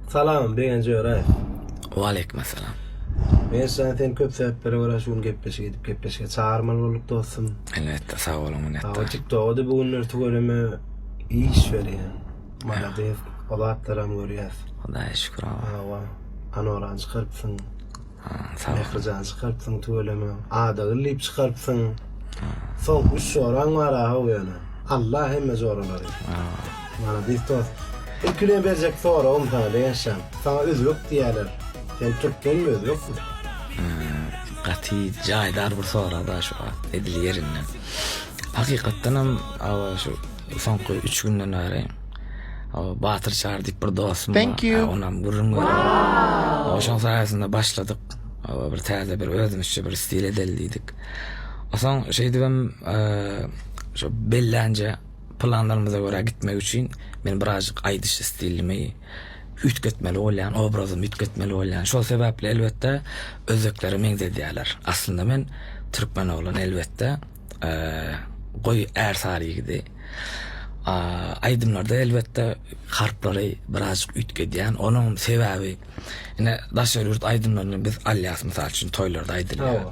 Salam Begenç Öräýew. Waleýkim essalam. Begenç jan seni köp sebäplere görä şu gün gepleşik edip gepleşige çagyrmaly bolduk dostum. Elbetde sag boluň minnetdar. Hawa TikToga-da bu günler tüweleme iş berýän. Malades o zatlaram görýäs. Hudaýa şükür hawa. Hawa. Anorany çykarypsyň. Sag bol. Mährijany çykarypsyň tüweleme. Adagyl diýip çykarypsyň. Soňky üç joraň bar-a haw ýöne. Allah hemme joralary. Malades dost. Ilki bilen berjek soragym saňa Begençjan. Saňa özbek diýýäler. Sen türkmenmi özbekmi? Gaty jaýdar bir sorag-da şu wagt edil ýerinde. Hakykatdanam hawa şu soňky üç günden bäri hawa Batyr Çary diýip bir dostum bar. Thank you. Ha, onam gürrüň berdi. Hawa şoň saýasynda başladyk. Hawa bir täze bir özümizçe bir stil edeli diýdik. Soň şeýdibem şo bellänje planlarymyza görä gitmek üçin men birazjyk aýdyş stilimi üýtgetmeli bolýan, obrazymy üýtgetmeli bolýan. Şol sebäpli elbetde özbeklere meňzedýärler. Aslynda men türkmen oglan elbetde goý ärsary ýigidi. Aýdymlarda elbetde harplary birazjyk üýtgedýän. Onuň sebäbi ine daşary ýurt aýdymlaryny biz alýas mysal üçin toýlarda aýdylýar.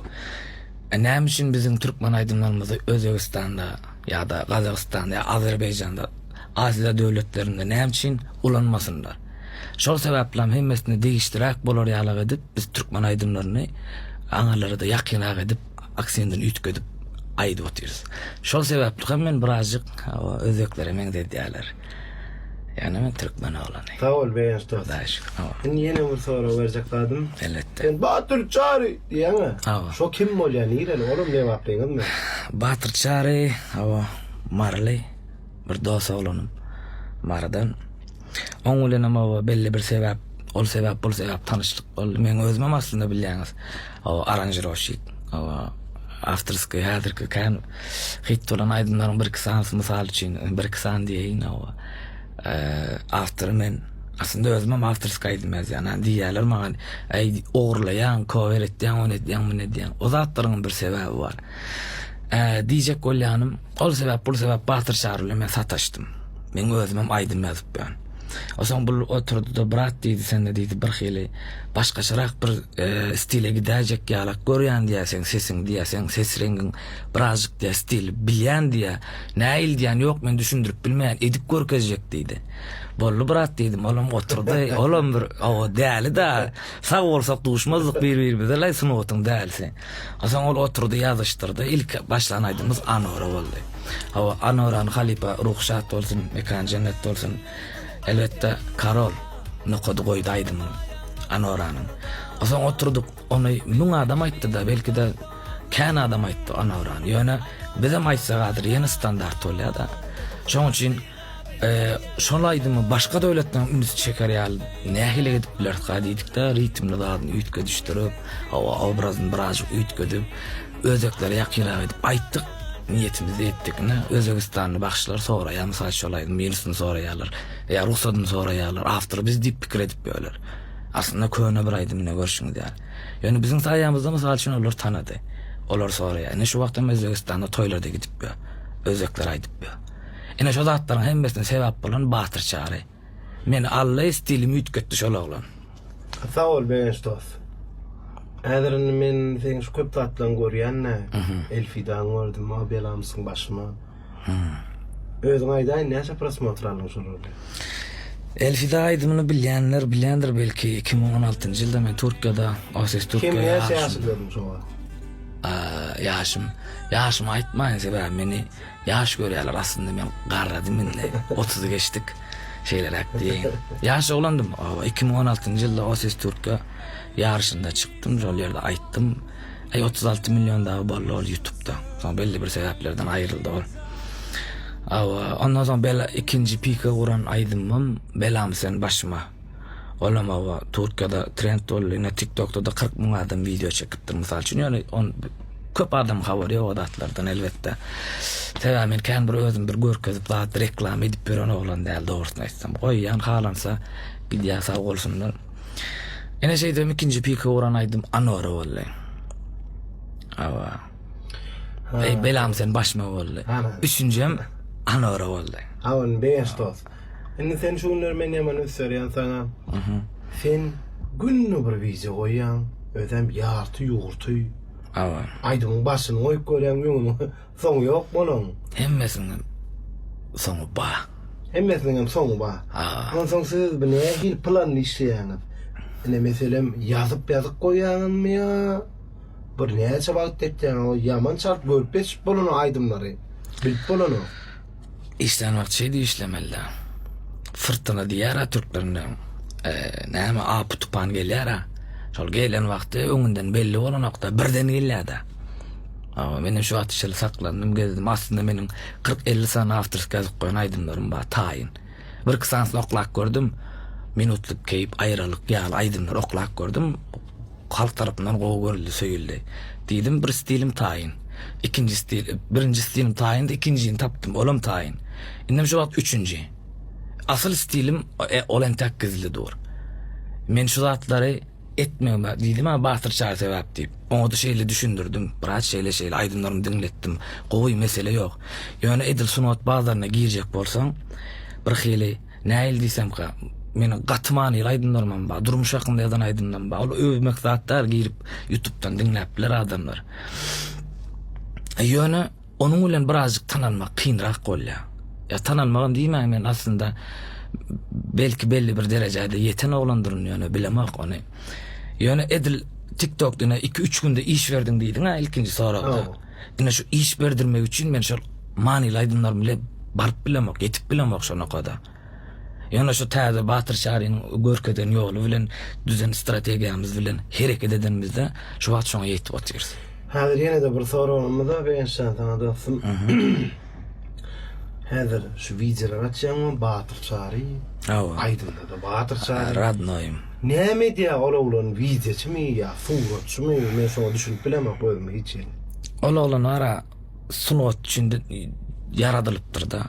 Näme üçin biziň türkmen aýdymlarymyzy Özbegistanda ýa-da Gazagystanda ýa Azerbaýjanda Aziýa döwletlerinde näme üçin ulanmasynlar? Şol sebäplem hemmesine degişliräk bolar ýalak edip biz türkmen aýdymlaryny aňyrlara-da ýakynrak edip aksendini üýtgedip aýdyp otyrys. Şol sebäpli hem men birazjyk özbeklere meňzedýärler. Ýöne men türkmen oglany. Sag bol Begenç dost. Hudaýa şükür. Hawa. Indi ýene bir sorag berjek zadym. Elbetde. Sen Batyr Çary diýýäň-ä. Hawa. Şo kim bolýar, nireli? Olam lebaplyňyzmy? Batyr Çary, hawa, maryly. Bir dos oglanym Marydan. Oň bilenem hawa belli bir sebäp, ol sebäp, bul sebäp tanyşlyk boldy. Meň özümem aslynda bilýäňiz, hawa aranžirowşik, hawa awtorskiý häzirki kän hit bolan aýdymlaryň birki sanysy mysal üçin, birki sany diýeýin hawa. Awtory men. Aslynda özümem awtorskiý aýdym ýazýan. Hani diýýärler maňa, äý ogurlaýaň, kower etýäň, ony edýäň, muny edýäň. O zatlaryňam bir sebäbi bar. Diýjek bolýanym, Ol sebäp, bul sebäp Batyr Çary bilen men sataşdym. Meň özümem aýdym ýazyp ýörün. Onsoň bul oturdy-da, Brat diýdi, sende diýdi, birhili başgaçarak bir stile gidäýjek ýalak görýän diýýär, seň sesiň diýýär, seň ses reňkiň birazjyk diýýär, stili bilýän diýýär. Nähili diýýän, ýok men düşündirip bilmeýän, edip görkezjek diýdi. Boldy brat diýdim, olam oturdy, olam bir, hawa, däli-dä, sag bolsak duşmazdyk bir-birimize-laý sungatyň dälisi. Soň ol oturdy ýazyşdyrdy. Ilki başlan aýdymymyz Anora boldy. Hawa, Anorany halypa ruhy şat bolsun, mekany jennetde bolsun. Elbetde, Karol nokady goýdy aýdymyň, Anoranyň. Soň oturdyk, ony müň adam aýtdy-da, belki-de kän adam aýtdy Anorany. Ýöne bizem aýtsak häzir ýene standart bolýar-da. Şonuň üçin Şol aýdymy başga döwletleriň ünsi çeker ýaly nähili edip bileris-ka diýdik-de, ritmini zadyny üýtgedişdirip, hawa, obrazyny birazjyk üýtgedip, özbeklere ýakynrak edip aýtdyk. Niýetimizi etdik. Ine, özbegistanly bagşylar soraýar, mysal üçin, şol aýdymyň ýenisini soraýarlar ýa rugsadyny soraýarlar, awtory biz diýip pikir edip ýörler. Aslynda köne bir aýdym ine görşüňiz ýaly. Ýöne biziň saýamyzda mysal üçin olar tanady. Olar soraýar. Ine şu wagtam Özbegistanda toýlarda gidip ýör. Özbekler aýdyp ýör. Ine şo zatlaryň hemmesine sebäp bolan Batyr Çary. Meni aldy, stilimi üýtgetdi şol oglan. Sag bol Begenç dost. Häzir indi men seň şu köp zatlaryňy görýän-dä. Elfidany gördüm, o belamsyň başyma. Özüň aýdaýyn näçe prosmotr aldyň şolarda? Elfida aýdymyny bilýänler bilýändir belki 2016-njy ýylda men Türkiýede O Ses Türkiýe Kim näçe ýaşyň gördüň şo wagt? Ýaşym, ýaşymy aýtmaýyn sebäbi meni Ýaş görýärler aslynda men garradym indi otuzy geçdik şeýleräk diýeýin. Ýaş oglandym oba 2016-njy ýylda O Ses Türkiye ýaryşynda çykdym şol ýerde aýtdym. Aý 36 million dagy boldy ol ýutubda. Soň belli bir sebäplerden aýryldy ol. Awa ondan soň bela ikinji pika guran aýdymym Belam sen başyma. Olam awa Türkiýede trend boldy. Ine TikTokda-da 40 müň adam wideo çekipdir mysal üçin. Ýöne on köp adam habary ýok o zatlardan elbetde. Sebäbi men kän bir özüm bir görkezip zat reklama edip ýören oglan däl dogrusyny aýtsam. Goýýan halansa gidýär sag bolsunlar. Ine şeýdibem ikinji pika uran aýdym Anora boldy. Awa. Ey belam sen başma boldy. Üçünjem Anora boldy. Ha ony begenç dost. Indi sen şu günler men ýaman üns berýän saňa. Sen günde bir wideo goýýaň, özem ýarty ýurty. Hawa. Aýdymyň başyny goýup görýäň, öňüni soňy ýok bolaň. Hemmesiniň soňy ba. Hemmesiniň hem soňy ba. Hawa. Onsoň siz bu nähili planly işleýäňiz? Ine meselem ýazyp ýazyp goýýaňyzmy ýa bir näçe wagt etýäňiz? O ýaman çalt görüp geçip bolanok aýdymlary. Bilip bolanok. Işlän wagt şeýdip işlemeli-dä. Fyrtyna diýýär-ä türklerinde. Näme apy-tupan gelýär-ä. Şol gelen wagty öňünden belli bolanok-da, birden gelýär-dä. Hawa, menem şu wagta çenli saklandym, gezdim. Aslynda meniň 40-50 sany awtorskiý ýazyp goýan aýdymlarym bar, taýyn. Bir-iki sanysyny oklap gördüm. Minutlyk keýp, aýralyk ýaly aýdymlary oklap gördüm. Halk tarapyndan gowy görüldi, söýüldi. Diýdim, bir stilim taýyn. Ikinji stil, birinji stilim taýyndy, ikinjini tapdym, olam taýyn. Indem şu wagt üçünji. Asyl stilim e, ol entäk gizli dur. Men şu zatlary etmegime, diýdim-ä Batyr Çary sebäp diýip. Oňa-da şeýle düşündirdim. Brat şeýle-şeýle aýdymlarymy diňletdim. Gowy, mesele ýok. Ýöne edil sungat bazaryna girjek bolsaň, birhili Nähili diýsemkä, meniň gaty manyly aýdymlarymam bar, durmuş hakynda ýazan aýdymlarym bar. Ol öwmek zat däl, girip ýutubdan diňläp biler adamlar. Ýöne onuň bilen birazjyk tanalmak kynrak bolýar. Ýa tanalmagam diýmäň men aslynda belki belli bir derejede ýeten oglandyryn ýöne bilemok ony. Ýöne edil TikTokda ine 2-3 günde iş berdiň diýdiň-ä ilkinji soragda. Ine şu iş berdirmek üçin men şol manyly aýdymlarym bile baryp bilemok, ýetip bilemok şo nokada. Ýöne şu täze Batyr Çarynyň görkezen ýoly bilen, düzen strategiýamyz bilen hereket edenimizde şu wagt şoňa ýetip otyrys. Häzir ýene-de bir soragymyz-a Begençjan saňa dostum. Häzir şu wideolar açýaňmy Batyr Çary? Hawa. Aýdymda-da Batyr Çary. Radnoýym. Näme edýär ol oglan wideoçymy ýa suratçymy men şoňa düşünip bilemok özüm hiç hili. Ol oglan bara sungat üçin ýaradylypdyrda.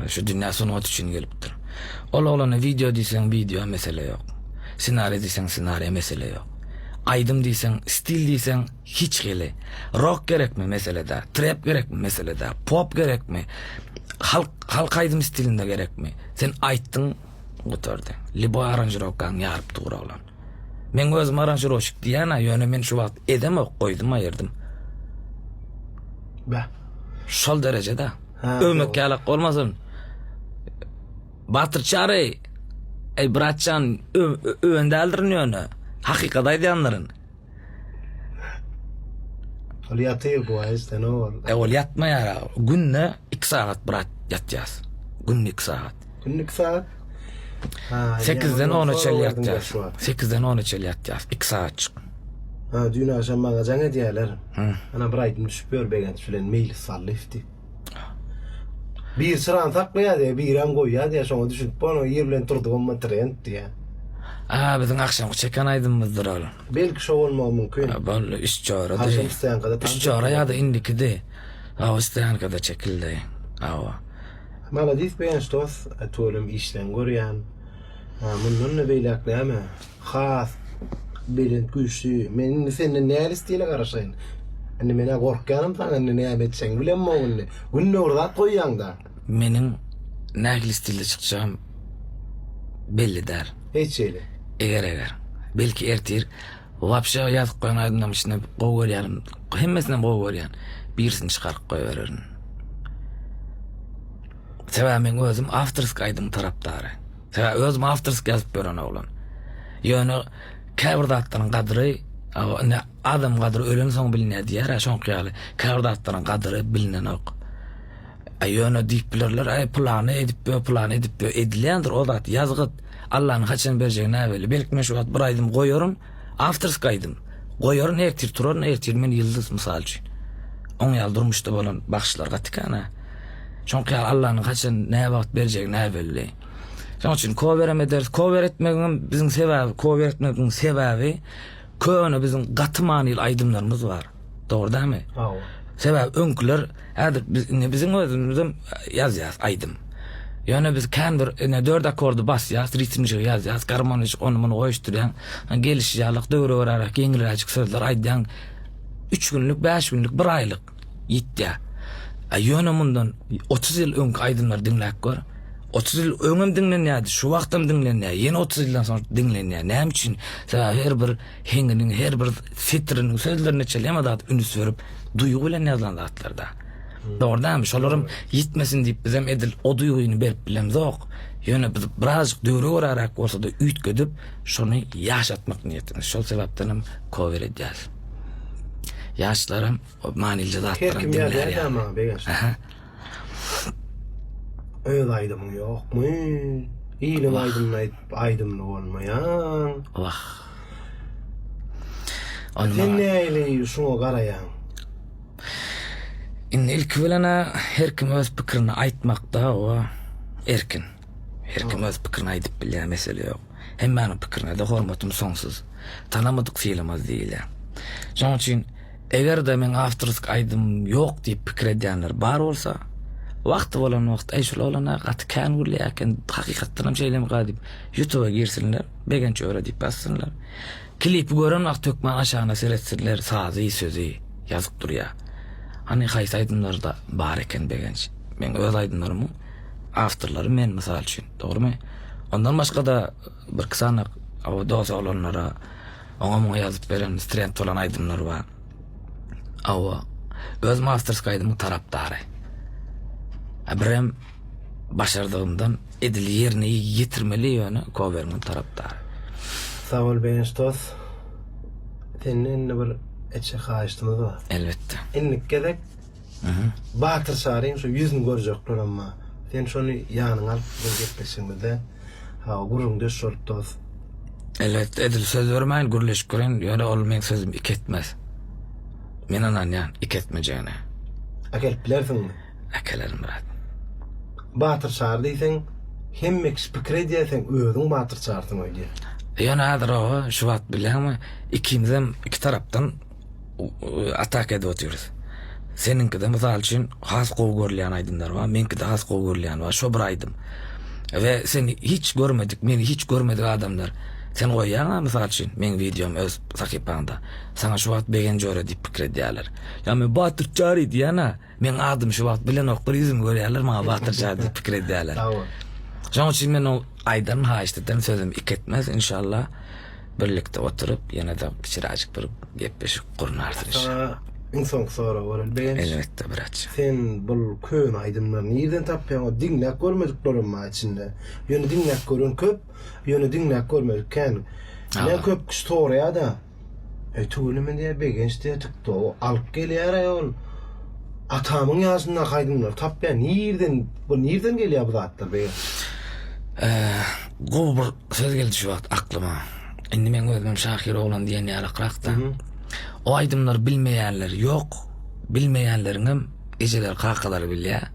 Şu dünýä sungat üçin gelipdir. Ol oglana wideo diýseň wideo mesele ýok. Ssenariý diýseň ssenariýa mesele ýok. Aýdym diýseň, stil diýseň hiç hili. Rok gerekmi mesele däl, trep gerekmi mesele däl, pop gerekmi, halk halk aýdym stilinde gerekmi? Sen aýtdyň gutardy. Liboý aranžirowkaňy ýaryp dur oglan. Meň özüm aranžirowşik diýýän-ä, ýöne men şu wagt edemok, goýdum aýyrdym. Bäh. Şol derejede. Öwmek ýalak bolmasyn. Batyr Çary, eý bratjan, öwen däldirin ýöne. Hakykat aýdýandyryn. Ol ýatyr bu aýyşdan ol. E ol ýatmaýar. Günde 2 sagat brat ýatýas. Günde 2 sagat. Günde 2 sagat? Ha, 8-den 10-a çenli ýatýas. 8-den 10-a çenli ýatýas. 2 sagatjyk. Ha, düýn agşam maňa jaň edýärler. Ana bir aýdym düşüp ýör Begenç bilen Meýlis Sallyýew diýip. Bir çyrany saklaýar diýýär, birem goýýar diýýär, şoňa düşünip bolmaý, ir bilen turdugam trend diýýär. A, biziň agşamky çeken aýdymymyzdyr ol. Belki şo bolmagy mümkin. A, boldy, üç jorady. Agşam stoýankada Üç jora ýa-da indikidi. Hawa, stoýankada çekildi. Hawa. Maladis Begenç dos, tüweleme işleň görýän. Mundan-da beýläk näme? Has belent güýçli. Men indi senden näli stile garaşaýyn? Indi men-ä gorkýanam saňa indi näme etjegiňi bilemok indi. Günde bir zat goýýaň-da. Meniň nähili stilde çykjagym belli däl. Hiç hili. Eger-eger. Belki ertir wapşe ýazyp goýan aýdymlaryň içinde gowy görýänim, hemmesinem gowy görýän. Birisini çykaryp goýbererin. Sebäbi meň özüm awtorskiý aýdym tarapdary. Sebäbi özüm awtorskiý ýazyp ýören oglan. Ýöne käbir zatlaryň gadyry indi adam gadyry ölensoň bilinýär diýýär-ä şoňky ýaly. Käbir zatlaryň gadyry bilinenok. A ýöne diýip bilerler, aý pylany edip ýör, pylany edip ýör. Edilýändir o zat, ýazgyt. Allanyň haçan berjegi näbelli. Belki men şu wagt bir aýdym goýaryn, awtorskiý aýdym. Goýaryn ertir turaryn, ertir men ýyldyz mysal üçin. Oň ýaly durmuşda bolan bagşylar gaty kän-ä. Şoňky ýaly Allanyň haçan näwagt berjegi näbelli. Şoň üçin kowerem ederis. Kower etmegiňem biziň sebäbi, kower etmegiň sebäbi köne biziň gaty manyly aýdymlarymyz bar. Dogry dälmi? Hawa. Sebäbi öňküler häzir biz indi biziň özümizem ýazýas aýdym. Ýöne biz kän bir ine dört akkordy basýas, ritmjigi ýazýas, garmonyjyk ony muny goýuşdyrýaň. Gelişi ýalyk döwre göräräk ýeňilräjik sözler aýdýaň. Üç günlük, bäş günlük, bir aýlyk. Ýitýär. A ýöne mundan 30 ýyl öňki aýdymlary diňläp gör. 30 ýyl öňem diňlenýärdi, şu wagtam diňlenýär, ýene 30 ýyldan soň diňlenýär. Näme üçin? Sebäbi her bir heňiniň, her bir setiriniň sözlerine çenli hemme zat üns berip, duýgy bilen ýazylan zatlar-da. Dogry dälmi? Şolaram ýitmesin diýip bizem edil o duýgyny berip bilemzok. Ýöne biz birazjyk döwre göräräk bolsa-da üýtgedip, şony ýaşatmak niýetimiz. Şol sebäpdenem cover edýäris. Ýaşlaram o manylyja Her zatlaram kim diňlär ýazýar-da ýaly. maňa Begenç. Aha. Öz aýdymyň ýokmy? Iliň aýdymyny aýdyp aýdymly bolmaýaň. Wah. Ony Sen maňa nähili şuňa garaýaň? Indi ilki bilen-ä her kim öz pikirini aýtmakda o erkin. Her kim öz pikirini aýdyp bilýär, mesele ýok. Hemmäniň pikirine-de hormatym soňsuz. Tanamadyk sylamaz diýilýär. Şonuň üçin eger-de meň awtorsk aýdymym ýok diýip pikir edýänler bar bolsa, wagty bolan wagt, eý şul oglan-a gaty kän gürleýär eken, hakykatdanam şeýlemika diýip, ýutuba girsinler, Begenç Öre diýip ýazsynlar. Klipi gören wagty hökman aşagyna seretsinler, sazy, sözi ýazyp durýar. Hany haýsy aýdymlarda bar eken Begenç? Meň öz aýdymlarymyň awtorlary men mysal üçin, dogrymy? Ondan başga-da birki sany dos oglanlara oňa-muňa ýazyp beren trend bolan aýdymlar bar. Hawa, özüm awtorskiý aýdymyň tarapdary. Birem başardygymdan edil ýerine ýetirmeli ýöne koweriňem tarapdary. Sag bol Begenç dos. Senden indi bir etjek haýyştymyz bar. Elbetde. Indiki gezek Batyr Çaryň şu ýüzüni görjekler emma sen şony ýanyňa alyp biziň gepleşigimizde hawa gürrüňdeş bolup dos. Elbetde edil söz bermäýin gürleşip göreýin ýöne ol meň sözümi iki etmez. Men ynanýan iki etmejegine. Äkelip bilersiňmi? Äkelerin brat. Batyr Çary diýseň hemme kişi pikir edýär seň özüň Batyr Çarysyň öýdýär. Ýöne häzir oba şu wagt bilýäňmi ikimizem iki tarapdan ataka edip otyrys. Seniňkide mysal üçin has gowy görülýän aýdymlar bar, meňkide has gowy görülýän bar, şo bir aýdym. We seni hiç görmedik, meni hiç görmedik adamlar sen goýýaň-a mysal üçin meň wideomy öz sahypaňda. Saňa şu wagt Begen jora diýip pikir edýärler. Ýa men Batyr Çary diýýän-ä. Meň adymy şu wagt bilenoklar, ýüzümi görýärler, maňa Batyr Çary diýip pikir edýärler. Sag bol. Şonuň üçin men ol aýdan haýyşt eden sözüm ik etmez inşallah. Birlikde oturyp ýene-de kiçiräjik bir gepleşik gurnarys inşallah. Saňa iň soňky sorag bereli Begenç. Elbetde bratjan. Sen bul köne aýdymlary nirden tapýaň? O diňläp görmediklerem bar içinde. Ýöne diňläp gören köp, ýöne diňläp görmedik kän. Men köp kişi soraýada. Eý tüweleme diýýär Begenç diýýär tiktogy alyp gelýär-aý ol. Atamyň ýaşyndaky aýdymlary tapýar. Nirden bu nirden gelýär bu zatlar Begenç? Gowy bir söz geldi şu wagt aklyma. Indi meň özümem şahyr oglan diýen ýalakrak-da. O aýdymlary bilmeýänler ýok. Bilmeýänleriňem ejeleri kakalary bilýär.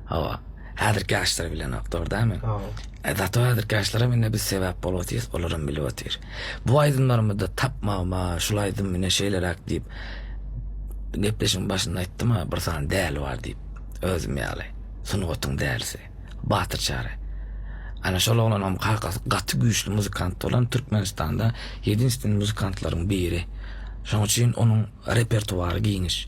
Hawa. Häzirki ýaşlar bilenok, dogry dälmi? Hawa. E, zato häzirki ýaşlaram indi biz sebäp bolup otyrys, olaram bilip otyr. Bu aýdymlarymyzda tapmagyma, şul aýdym ine şeýleräk diýip, gepleşigiň başynda aýtdym-a, bir sany däli bar diýip, özüm ýaly, sungatyň dälisi, Batyr Çary. Ana şol oglanyň kakasy gaty güýçli muzykant bolan Türkmenistanda ýedinstweniý muzykantlaryň biri. Şonuň üçin onuň repertuary giňiş.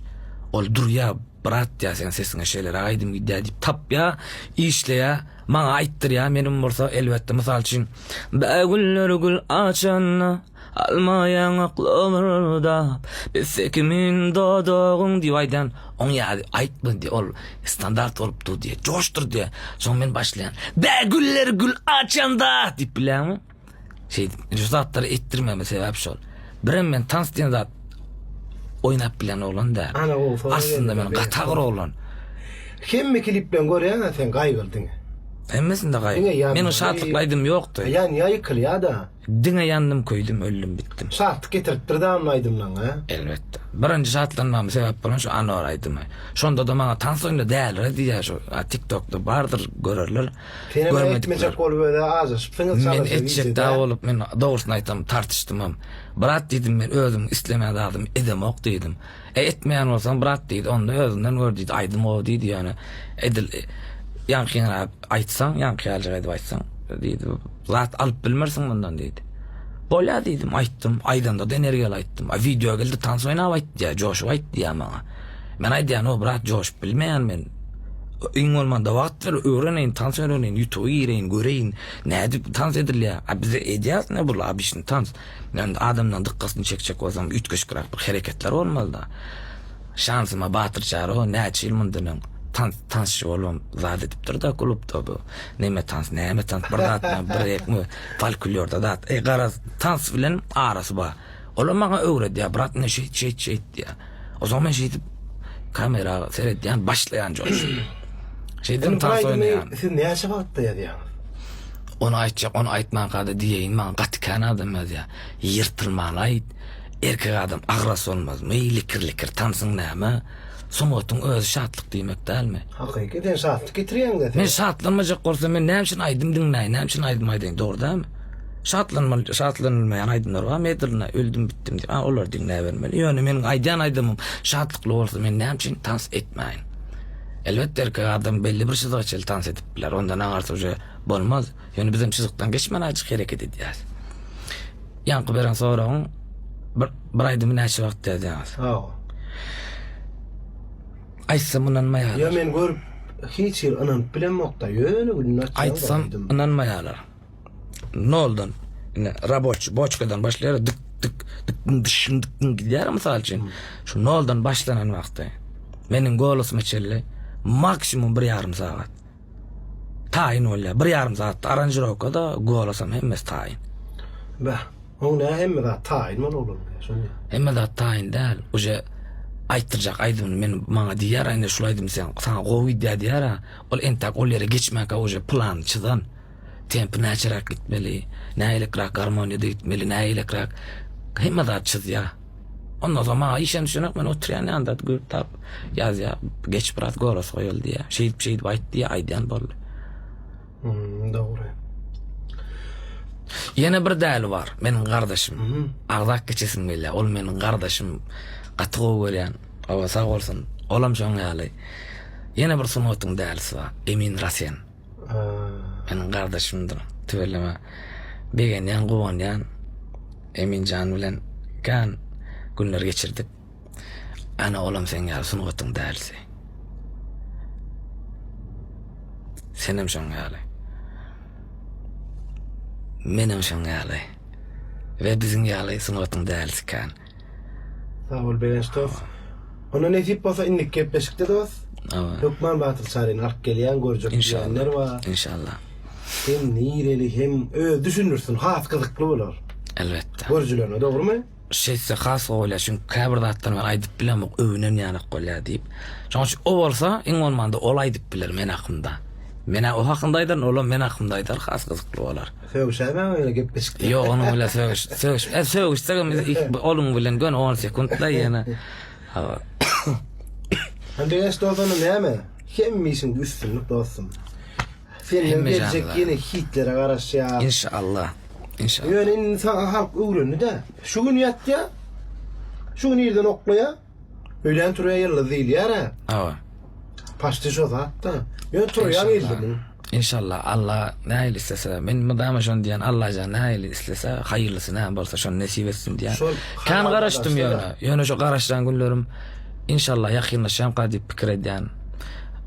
Ol durýar, Brat diýýär seň sesiňe şeýleräk aýdym gidýär diýip tapýar, işleýär, maňa aýtdyrýar, menem bolsa elbetde mysal üçin Bägüller gül açanda alma ýaňak lowurdap Bitse kimin dodagyň diýip aýdýan, oň ýaly aýtma diýýär, ol standart bolup dur diýýär, joşdur diýýär. Soň men başlaýan Bägüller gül açanda diýip bilýäňmi? Şeýdip, şu zatlary etdirmeme sebäp şol. Birem men tans diýen zat oýnap bilen oglan däl. Ana gowy sorag Aslynda men gaty agyr oglan. Hemme kliplerini görýäň-ä sen gaýgyly diňe. Hemmesinde Diňe gaýgy. ýanmaly. Meniň şatlykly aýdym ýokdy. Ýanýa ýykylýa-da. Diňe ýandym, köýdüm, öldüm, bitdim. Şatlyk getiripdir da onda aýdymlaň-a. Elbetde. Birinji şatlanmama sebäp bolan şu Anwar aýdymy. Şonda-da maňa tans oýna dälire diýýär şu TikTokda bardyr görerler. Senem etmejek bolup özi azaşypsyňyz Men çalaja etjek wideoda. da bolup men dogrusyny aýtsam tartyşdymam. Brat diýdim men özüm islemän zadymy edemok diýdim. E etmeýän bolsaň brat diýdi onda özüňden gör diýdi aýdym gowy diýdi ýöne edil ýaňkyňrak aýtsaň ýaňky ýalyjak edip aýtsaň diýdi zat alyp bilmersiň mundan diýdi. Bolýa diýdim aýtdym aýdanda-da energiýaly aýtdym. A wideo geldi tans oýnap aýt diýýär joşup aýt diýýär maňa. Men aýdýan o brat joşup bilmeýän men. Iň bolmanda wagt ber, öwreneýin, tans öwreneýin, ýutuba gireýin, göreýin, nädip tans edilýär. A bize edýäs ne bul obyçny tans. Men adamdan dykgatyny çekjek bolsam üýtgeşikräk bir hereketler bolmaly-da. Şansyma Batyr Çaryow näçe ýyl mundan öň tans tansçy bolubam zat edipdir-da klubda bu. Neme tans, näme tans, bir zat bir ekmi folklorda zat. E garaz tans bilen arasy bar. Olam maňa öwredýär, brat ine şeýt şeýt şeýt diýýär. Onsoň men şeýdip kamera seredýän, başlaýan joşup. Şeýdip tans oýnaýan. Siz näçe wagtda ýazýaňyz? Ony aýtjak, ony aýtmanka-da diýeýin, maňa gaty kän adam ýazýar. Ýyrtylmany aýt, erkek adam agras bolmazmy, likir-likir tansyň näme? Sungatyň özi şatlyk diýmek dälmi? Hakyky, sen şatlyk getirýäň-dä sen. Men şatlanmajak bolsam, men näme üçin aýdym diňläýin, näme üçin aýdym aýdaýyn, dogry dälmi? Şatlanmaly, şatlanylmaýan aýdymlar bar, medlina, öldüm bitdim diýip, a olary diňläbermeli. Ýöne meniň aýdýan aýdymym şatlykly bolsa, men näme üçin tans etmäýin? Elbetde erkek adam belli bir çyzyga çenli tans edip biler, ondan aňarsy uje bolmaz. Ýöne bizem çyzykdan geçmän azajyk hereket edýäs. Ýaňky beren soragyň bir bir aýdymy näçe wagt ýazýaňyz? Hawa. Aýtsam ynanmaýarlar. Ýa men görüp hiç hili ynanyp bilemokda, ýöne gününi açýaň Aýtsam ynanmaýarlar. Noldan ine raboçi boçkadan başlaýar dik dik dik dyşyn dik gidýär mysal üçin. Şu noldan başlanan wagty meniň golosyma çenli maksimum bir ýarym sagat. Taýyn bolýar. Bir ýarym sagatda aranžirowka-da, golosam hemmesi taýyn. Beh, oň nä hemme zat taýyn bol oglan, şony. Hemme zat taýyn däl. Uje aýtdyrjak aýdymyny men maňa diýýär, ine şul aýdym sen saňa gowy gidýär diýýär-ä. Ol entäk ol ýere geçmänkä uje plany çyzan. Tempi näçeräk gitmeli, nähiliräk garmoniýada gitmeli, nähiliräk hemme zat çyzýar. Ondan soň maňa işem düşenok, men oturýan ýanynda görüp tap ýazýar, geç biraz golos goýaly diýýär. Şeýdip şeýdip aýt diýýär, aýdýan boldy. Hmm, dogry. Ýene bir däli bar, meniň gardaşym. Agzap geçesim gelýär. Ol meniň gardaşym. Gaty gowy görýän. Hawa, sag bolsun. Olam şoň ýaly. Ýene bir sungatyň dälisi bar. Emin Rasen. Meniň gardaşymdyr. Tüweleme. Begenýän, guwanýan. Eminjan bilen kän günler geçirdik. Ana olam seň ýaly sungatyň dälisi. Senem şoň ýaly. Menem şoň ýaly. We biziň ýaly sungatyň dälisi kän. Sag bol Begenç dos. Onda nesip bolsa indiki gepleşikde dos. Hökman Batyr Çaryny alyp gelýän görjek diýenler bar. Inşallah. Hem nireli hem öz düşündirsin has gyzykly bolar. Elbetde. Görüjilerine dogrymy? Şeýtse has gowy bolýar çünki käbir zatlary men aýdyp bilemok öwünen ýanak bolýar diýip. Şonuň üçin o bolsa iň bolmanda ol aýdyp biler men hakymda. Menä o hakynda aýdaryn olam men hakymda aýdar has gyzykly bolar. Sögüşäýmäň öýle gepleşikde. Ýok onuň bilen sögüş sögüş e sögüşsegem onuň bilen göni on sekuntda ýene. Hawa. Hany Begenç dos onda näme? Hemme işiňde üstünlik dostum. Senden geljek ýene hitlere garaşýas. Inşallah. Inşallah. Ýöne indi saňa halk öwrendi-de. Şu gün ýatýa. Şu gün irden oklaýa. Öýlän turýa ýyldyz diýilýär-ä. Hawa. Paşti şo zat-da. Ýöne turýaň ýyldyzyň. Inşallah Allah nähili islese men mydama şony diýýän Allajan nähili islese haýyrlysy näme bolsa şony nesip etsin diýýän. Şol Kän garaşdym ýöne. Ýöne şo garaşýan günlerim inşallah ýakynlaşýamka diýip pikir edýän.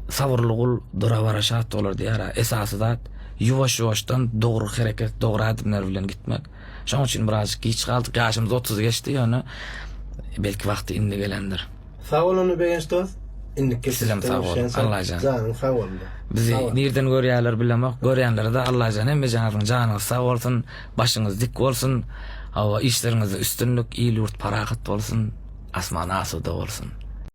Sabyrly gul dura-bara şat bolar diýýär-ä. Esasy zat ýuwaş-ýuwaşdan dogry hereket, dogry ädimler bilen gitmek. Şoň üçin birazjyk giç galdyk. Ýaşymyz 30 geçdi ýöne belki wagty indi gelendir. Sag bol onda Begenç dost. Indiki Sizem gepleşikde sag boluň. görüşýänçä Allajan. janyň sag bolsun. Bizi Sag bol. nirden görýärler bilemok. Görýänlere-de Allajan hemmejaňyzyň janyňyz sag bolsun, başyňyz dik bolsun. Hawa, işleriňizde üstünlik, il-ýurt parahat bolsun, asman asuda bolsun.